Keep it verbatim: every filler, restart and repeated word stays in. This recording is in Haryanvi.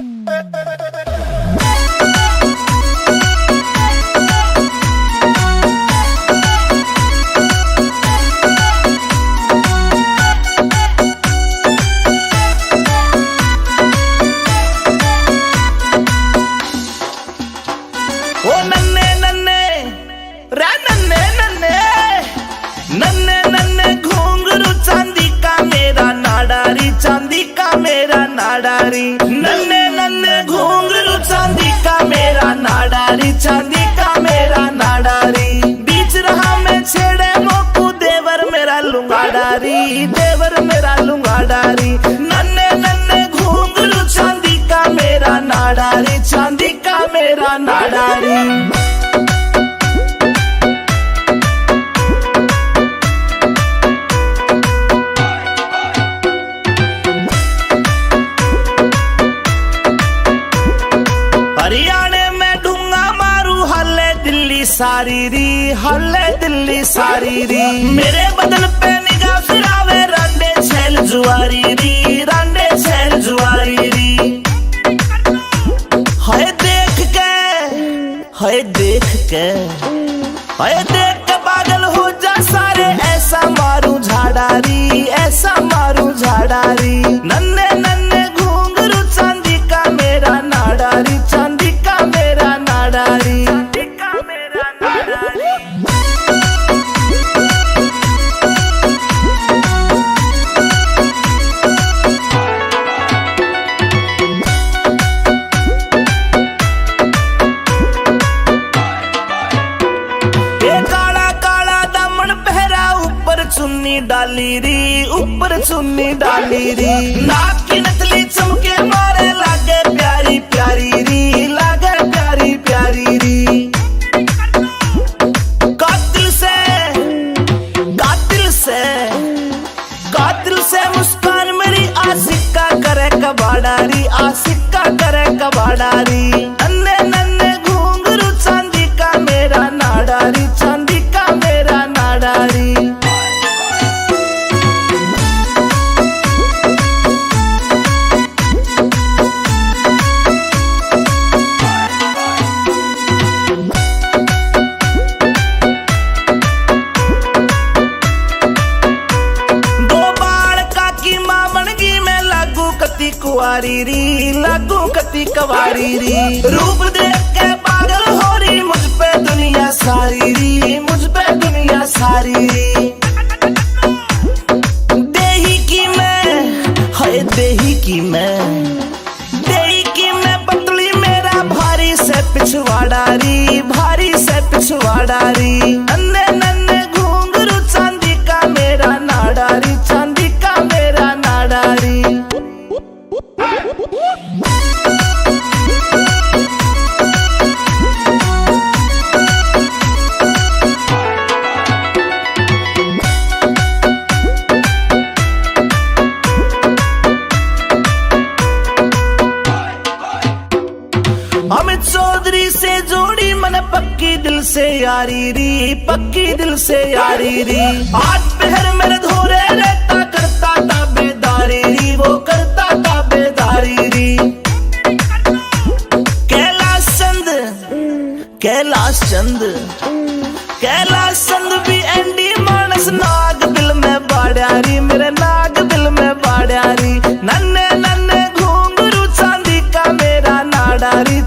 ओ नन्ने नन्ने, रे नन्ने नन्ने, नन्ने नन्ने घुंघरू चांदी का मेरा नाड़ा री, चांदी का मेरा नाड़ा री। नन्ने नन्ने घुंघरू चांदी का मेरा नाड़ा री, चांदी का मेरा नाड़ा री। बीच राह में छेड़े मोकू देवर मेरा लुंगाड़ा री, देवर मेरा लुंगाड़ा री। नन्ने नन्ने घुंघरू चांदी का मेरा नाड़ा री, चांदी का मेरा नाड़ा री। हरियाणे में ढूंगा मारू, हल्ले दिल्ली सारी री, हल्ले दिल्ली सारी री। मेरे बदन पे निगाह फिरावे, रांडे छैल जुआरी री, रांडे छैल जुआरी री। हाय देख के, हाय देख के, हाय देख के पागल हो जा सारे। ऐसा मारू झाड़ा री, ऐसा मारू झाड़ा री। नन्ने नन्ने घुंघरू चांदी का मेरा नाड़ा री, चांदी का मेरा नाड़ा री। ए काला काला दामन पहरा, ऊपर चुन्नी डाली री, ऊपर चुन्नी डाली री। नाक की नथली चमके मारे, लागे प्यारी प्यारी री, लागे प्यारी प्यारी री। कातिल से, कातिल से, कातिल से मुस्कान मेरी, आशिक का करे कबाड़ा री, आशिक का करे कबाड़ा री। नन्ने नन्ने घुंघरू चांदी का मेरा नाड़ा री, चांदी का मेरा नाड़ा री। दो बालका की माँ बन गई मैं, लागू कती कुआरी री, लागू कती कुआरी री। रूप देख के पागल हो रही मुझ पे दुनिया सारी री, मुझ पे दुनिया सारी री। देही की मैं, हाय देही की मैं, देही की मैं पतली मेरा भारी से पिछवाड़ा री, भारी से पिछवाड़ा री। नन्ने नन्ने घुंघरू चांदी का मेरा नाड़ा री, चांदी का मेरा नाड़ा री। अमित चौधरी से जोड़ी मन पक्की दिल से यारी री, पक्की दिल से यारी री। आज पहर मेरे धोरे रहता करता ताबेदारी री, वो करता ताबेदारी री। कैलाश चंद, कैलाश चंद, कैलाश चंद भी एंडी मानस नाग दिल में बाड़्या री, मेरे नाग दिल में बाड़्या री। नन्ने नन्ने घुंघरू चांदी का मेरा नाड़ा री,